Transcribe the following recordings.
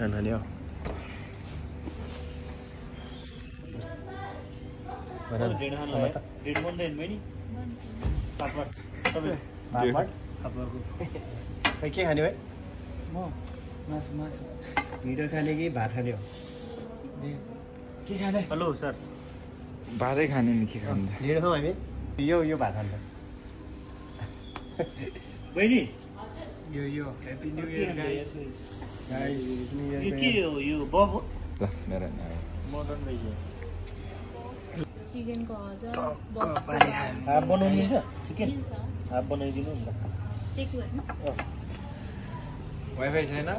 खाना खाने हो के खाने भाइ मासु मासु ढिँडो खाने कि भात खाने हो के खाने हेलो सर भातै खाने नि के खाने ढिँडो खाउँ हामी यो भात खान्छ बहिनी यो ह्यापी न्यू इयर गाइस यो के हो यो बब हो ल मेरो मटन रहेछ चिकनको हजार हाफ बनाउनु छ चिकन हाफ बनाइदिनु नि त सेकु हैन वाइफाई छैन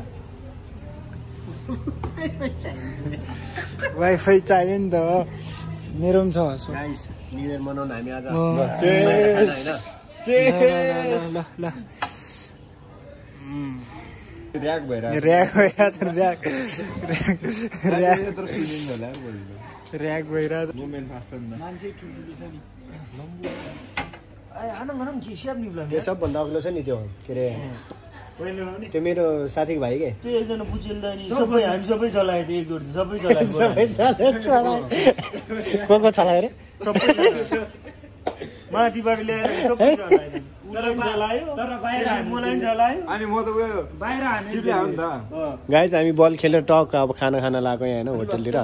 वाइफाई चाहियो नि त मेरो पनि छ गाइस न्यू इयर मनाउन हामी आज ल ल र्याक भइरहेको र्याक भइरहेको मुभमेन्ट फास्ट छ नि मान्छे ठुलो छ नि आनम भनौँ कि स्याप निब्ला त्यो सबभन्दा अग्लो छ नि त्यो के अरे त्यो मेरो साथीको भाइ के त्यो एकजना बुझेल्दा नि सबै हामी सबै चलाए त्यो एक जोडी सबै चलाए को चलायो अरे माथिबाट ल्याएर सबै चलाए उलाई चलायो तर बाहिर मलाई चलायो अनि म त उयो बाहिर हाने चिप्ल्या हो नि त गाइस हामी बल खेलेर टक अब खाना लाग्यो यहाँ होइन होटलतिर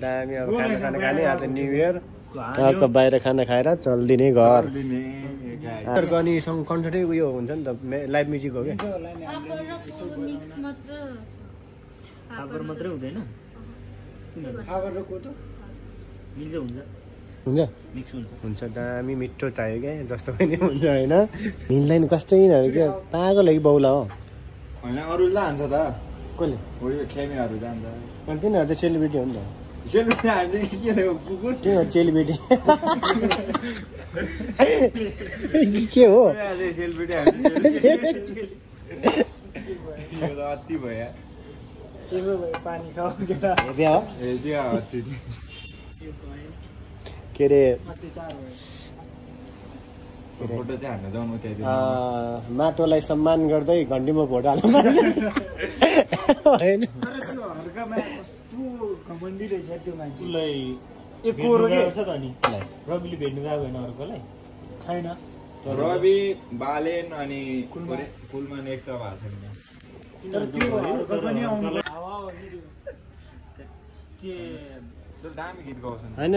दामी अब खाना खाने आज न्यू इयर टक्क बाहिर खाना खाएर चल्दिने घर गनीसँग कन्सर्टै उयो हुन्छ नि त लाइभ म्युजिक हो क्या मिक्स मात्र फापर मात्रै हुँदैन फापर र कोदो मिल्छ हुन्छ हुन्छ मिक्स हुन्छ हुन्छ दामी मिठो चाहियो क्या जस्तो पनि हुन्छ होइन मिल्दैन कस्तै यिनीहरू क्या पागल हो कि बाउला हो होइन अरू लान्छ त कसले हो यो खेमेहरू जान्छ अनि तिनीहरू चाहिँ सेलिब्रिटी हो नि त सेलुटी हामीले के कुकुर त्यो सेलिब्रिटी के हो सेलुटी अति भयो त्यसो भए पानी खाऊ केटा हेर्ने हो ए त्यो अति के अरे अत्याचार भयो फोटो चाहिँ हान्न जाउँ त्यहाँ माटोलाई सम्मान गर्दै घन्टीमा भोट हाल्नु होइन तर त्यो हर्कामा कस्तो घमण्डी रहेछ त्यो मान्छे उसलाई एक कोरो के छ त नि रविले भेट्नु गएको होइन अर्कोलाई छैन रवि बालेन अनि कुलमान एक त भएको छैन तर त्यो हर्का पनि आउनु त्यो दामी गीत गाउँछन् होइन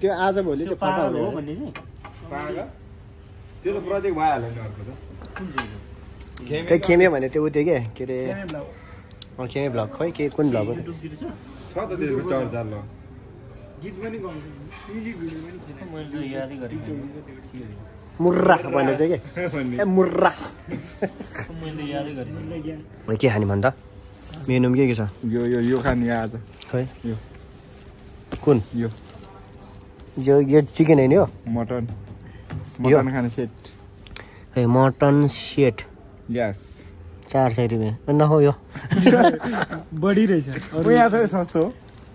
त्यो आजभोलि चाहिँ पता पागल हो हो भन्ने चाहिँ पागल त्यो त प्रत्येक भइहाल्यो नि अर्को त त्यो खेमे भने त्यो उयो के अरे खेमे भ्लग खै के कुन भ्लग हो युट्युबतिर छ छ त त्यसको चर्चा ल गीत पनि गाउँछ म्युजिक भिडियो पनि खेल्छ मैले त यादै गरेँ मुर्रा भने चाहिँ के ए मुर्रा मैले यादै गरेँ के खाने भन् त मेनुमा के छ यो खाने आज खै यो कुन यो यो चिकन होइन हो मटन यो? मटन खाने सेट ए मटन सेट यस 400 रुपियाँ नहो यो बढी रहेछ उहाँ चाहिँ सस्तो हो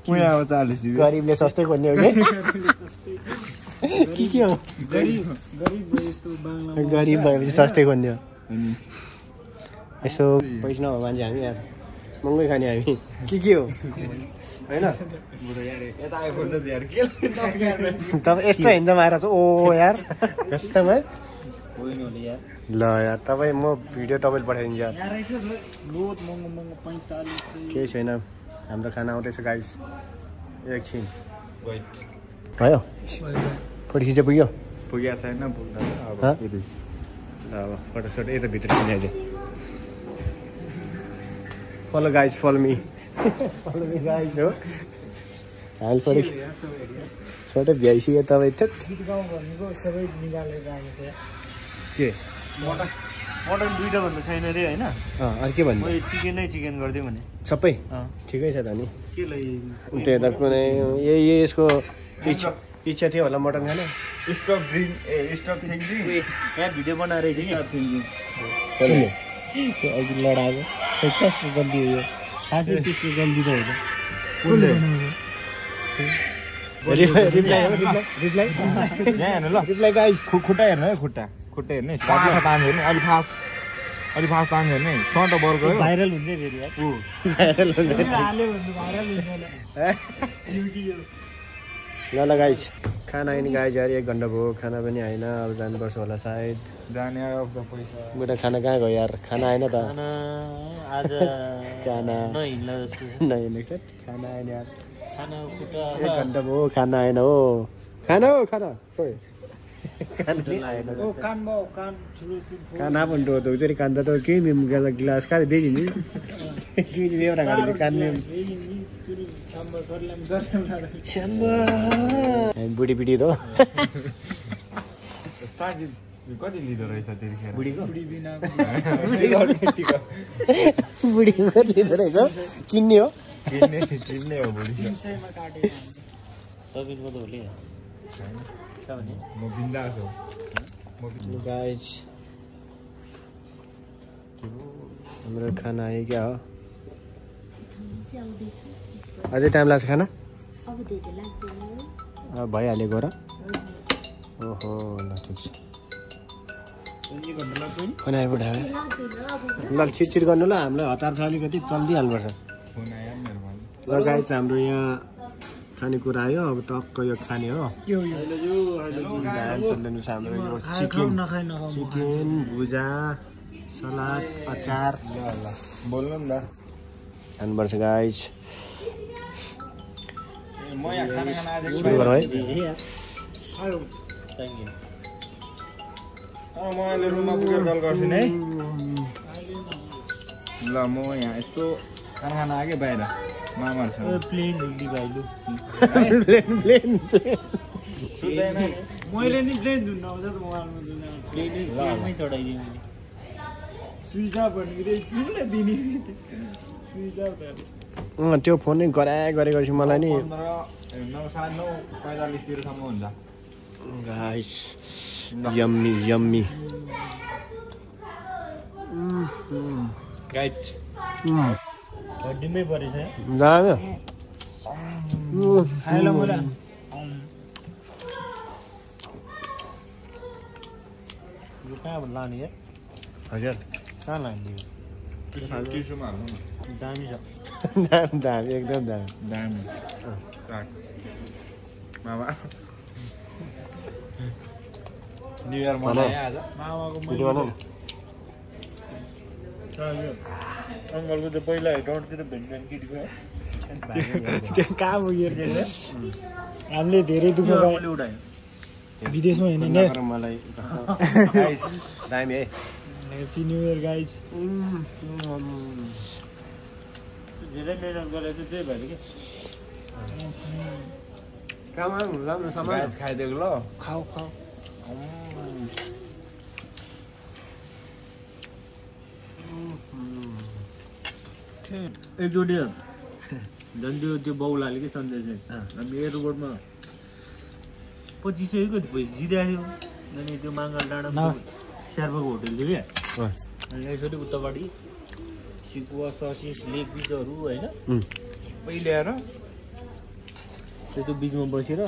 उहाँ अब 40 रुपियाँ गरिबले सस्तै खोज्ने हो कि के हो गरीब यस्तो बाङ्ला गरिब भएपछि सस्तै खोज्ने हो अनि यसो पैसा नभए मान्छे हामी यार महँगै खाने हामी के हो होइन यता आइफोन त यार के तपाईँ यस्तो हिँड्दा आएर चाहिँ ओ यार यस्तोमा होइन होला यार ल यार तपाईँ म भिडियो तपाईँले पठाइदिन्छु यार यहाँ रहेछ बहुत महँगो महँगो 45 केही छैन हाम्रो खाना आउँदैछ गाइस एकछिन वेट भयो फोटो खिचे पुग्यो पुगेको छैन पुग्दा अब हँ? फेरि ल अब फोटोसोटो यता भित्र किने चाहिँ follow guys follow me guys हो हामी फोटो भ्याइसक्यो तपाईँ गीत गाउँ भनेको सबै निकालेर आएको छ के मटन दुईटा भन्दा छैन अरे होइन अरू के भन्नु मैले चिकन गरिदिएँ भने सबै अँ ठिकै छ त नि के लाई त्यही त कुनै यसको इच्छा थियो होला मटन खाने स्टप थिङ्किङ यहाँ भिडियो बनाएर चाहिँ कसले त्यो अघि लडाएको कसको गल्ती हो यो खासै त्यसको गल्ती त होइन रिप्लाई यहाँ हेर्नु ल रिप्लाई गाइस खुट्टा हेर्नु है खुट्टा हेर्नु है ताम हेर्नु अलि फास्ट अलि फास्ट तान्छ नि सर्ट बल गयो भाइरल हुन्छ फेरि यार भाइरल हुन्छ हाल्यो भने भाइरल हुन्छ ल ल गाइस खाना आइन गाइस यार 1 घन्टा भयो खाना पनि आएन अब जानुपर्छ होला सायद जाने अब पैसा बुढा खाना कहाँ गयो यार खाना आएन त आज खाना नहिँड्ला जस्तो छ नहिँडेको छ खाना आएन यार खाना 1 घन्टा भयो खाना आएन हो खाना खोइ खाना नि आएन ओ कान म कान ठुलो खाना पनि डोतो उतरी कान्दा त के मेम गिलास खाले देखि नि के बेवरा गाडी कान मेम बुढी बुढी त साथी कति लिँदो रहेछ त्यतिखेर बुढीको बुढी बिना बुढी कति लिँदो रहेछ किन्ने हो किन्ने हो बुढी 300 मा काटेको सबिनको त होली के भने म बिन्दास हो गाइस हाम्रो खाना आयो क्या हो अझै टाइम लाग्छ खाना अब धेरै लाग्दैन भइहालेको र ओहो ल ठिक छ फोन आइपठायो ल छिटछिट गर्नु ल हामीलाई हतार छ अलिकति जल्दी हाल्नुपर्छ फोन आयो मेरो भाइ ल गाइस हाम्रो यहाँ खानेकुरा आयो अब टक्क यो खाने हो हाम्रो यो चिकन भुजा सलाद अचार ल बोल्नु नि त खानुपर्छ गाइस म यहाँ खाना आएको सुरु गरौँ है म अहिले रुममा पुगेर कल गर्छु नि है ल म यहाँ यस्तो खाना आएँ बाहिर मामाहरूसँग प्लेन हिन्दी भाइलु प्लेन सुत्दैन नि मैले नि प्लेन धुन आउँछ त मोबाइलमा धुन प्लेनमै चढाइदिएँ मैले स्विच अफ भनेको सुन दिने स्विच अफ त्यो फोन नै गरेपछि मलाई नि 9:45 तिरसम्म हुन्छ गाइस यम्मी गाइड हड्डीमै परेछ दामी खाएला मलाई यो कहाँबाट लाने यार हजुर कहाँ लाने टिसुमा हाल्नु न दामी छ दामी एकदम दामी दामी मामा न्यु इयर मनायो आज मामाको भिडियो बनाऊ न। अङ्कलको त पहिला डन्ठतिर भेन्डन केटीको त्यो कहाँ पुगेर हामीले धेरै दुःख पायो उठायो विदेशमा हिँड्ने नगर मलाई गाइस दामी है ह्याप्पी न्यु इयर गाइज धेरै मेहनत गरेर चाहिँ त्यही भएर कि राम्रो सामान गाइड खाइदिएको ल खाऊ एकचोटि झन् त्यो बाउलाले कि सन्देश हामी एयरपोर्टमा 2500 कति पैसा जिराएको थियो अनि त्यो माङ्गल डाँडामा शेर्पाको होटल थियो क्या अनि यसरी उतापट्टि सिकुवा ससिस लेक बिचहरू होइन सबै ल्याएर त्यो बिचमा बसेर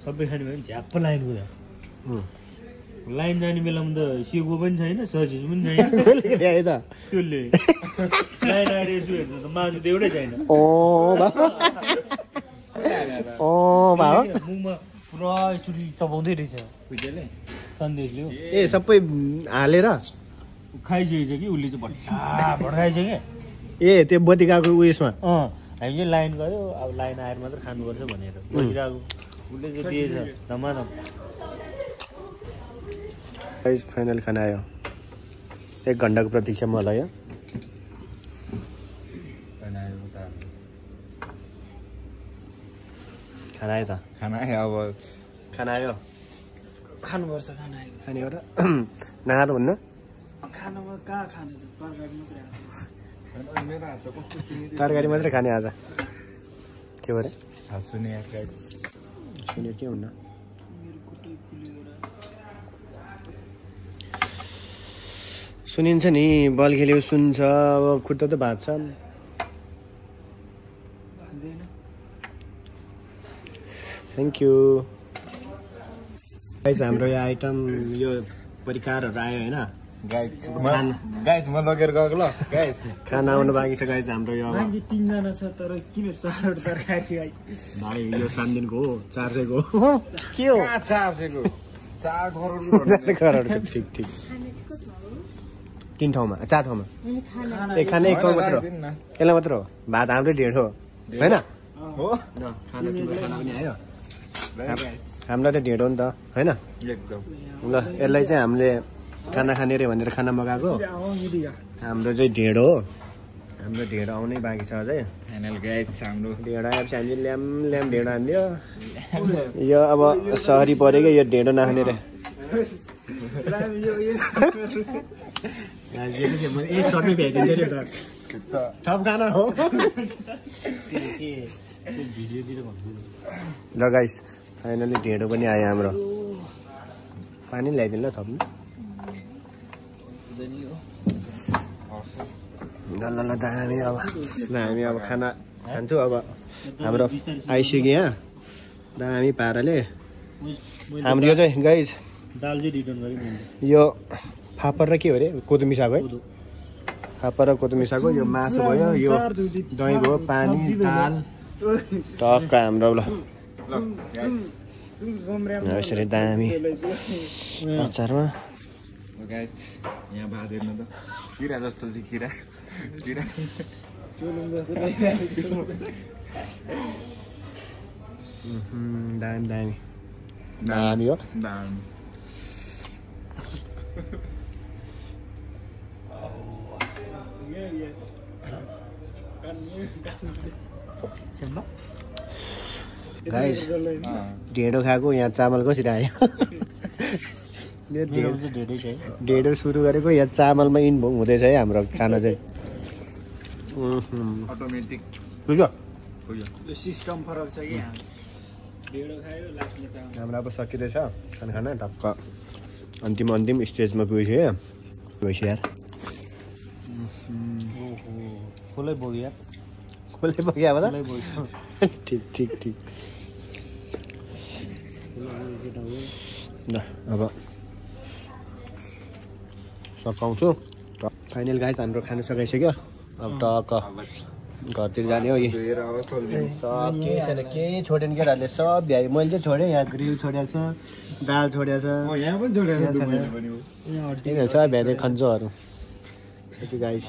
सबै खाने भयो भने झ्याप्प लाइन गयो लाइन जाने बेलामा त सिको पनि छैन सजिज पनि छैन ल्याए त त्यसले लाइन आएर यसो हेर्दा त मासु त एउटै छैन बाबा मुखमा पुरा यसरी चपाउँदै रहेछ सन्देशले हो ए सबै हालेर खाइसकेको छ कि उसले चाहिँ भट्टा खाइछ क्या ए त्यो बतिकाको उयसमा हामी चाहिँ लाइन गयो अब लाइन आएर मात्र खानुपर्छ भनेर बसिरहेको उसले चाहिँ दिएछ धमाधम फाइनल खाना आयो 1 घन्टाको प्रतीक्षा मलाई हो खाना आयो त खाना आयो अब खाना आयो खानुपर्छ खाना आएको खाने हो र नखा त भन्नु खानामा कहाँ खाने छ तरकारी मात्रै आएको मेरो हात त कस्तो सुनिदियो तरकारी मात्रै खाने आज के भरे सुने सुन्यो के हुन्न मेरो खुट्टै फुल्यो सुनिन्छ नि बल खेल्यो सुन्छ अब खुट्टा त भाँच्छ भाल्दैन थ्याङ्क यू गाइस हाम्रो यो आइटम यो परिकारहरू आयो होइन गाइस म लगेर गएको ल गाइस खाना आउनु बाँकी छ गाइस हाम्रो यो मान्छे 3 जना छ तर किन 4 तरकारी भाइ भाइ यो 3 दिनको हो 400 को के हो 400 को 4 करोड ठीक ठीक खाना चाहिँ कस्तो हो 3 ठाउँमा 4 ठाउँमा अनि खाना ए खाना एक ठाउँ मात्र हो यसलाई मात्र हो भात हाम्रै ढेड हो होइन हो खाना तिम्रो खाना पनि आयो हामीलाई त ढेड हो नि त होइन एकदम ल यसलाई चाहिँ हामीले खाना खाने रे भनेर खाना मगाएको हाम्रो चाहिँ ढेड हो हाम्रो ढेड आउनै बाँकी छ अझै फाइनल गाइस हाम्रो ढेड आएपछि हामीले ल्याम ल्याम ढेड हान्दियो यो अब सहरी पऱ्यो क्या यो ढेडो नखाने रे एक चटनी भ्याइदिन्छ नि त थप खाना हो ल गाइस फाइनली ढेडो पनि आयो हाम्रो पानी ल्याइदिनु ल थप्नु ल ल ल दामी अब ल हामी अब खाना खान्छौँ अब हाम्रो आइसक्यो यहाँ दामी पाराले हाम्रो यो चाहिँ गाइस दाल चाहिँ रिटर्न गरि यो फापर र के हो अरे कोदो मिसाएको है फापर र कोदो मिसाएको यो मासु भयो यो दही भयो पानी दाल टक्क हाम्रो ल यसरी दामी अचारमा गाइस यहाँ भात हेर्नु त किरा जस्तो चाहिँ किरा दामी दामी दामी हो दाम गाइस ढेँडो खाएको यहाँ चामल कसरी आयो ढेँडो सुरु गरेको यहाँ चामलमा इन्भोग हुँदैछ है हाम्रो खाना चाहिँ अटोमेटिक बुझ्यो यो सिस्टम फरक छ कि ढेँडो खायो लास्टमा चामल हाम्रो अब सकिँदैछ खाना ढक्क अन्तिम स्टेजमा गइसक्यो क्या गइसक्यो यार खोलै बोग्यो कसले बग्यो अब ठिक ठिक ठिक ल अब सकाउँछु फाइनल गाइस हाम्रो खाना सकाइसक्यो अब टक्क घरतिर जाने हो सब केही छैन केही छोडेन केटाहरूले सब भ्यायो मैले चाहिँ छोडेँ यहाँ ग्रिल छोडेको छ दाल छोडेको छ यहाँ पनि जोडेको छ सब भ्याइदिएको खान्छौहरू गाइस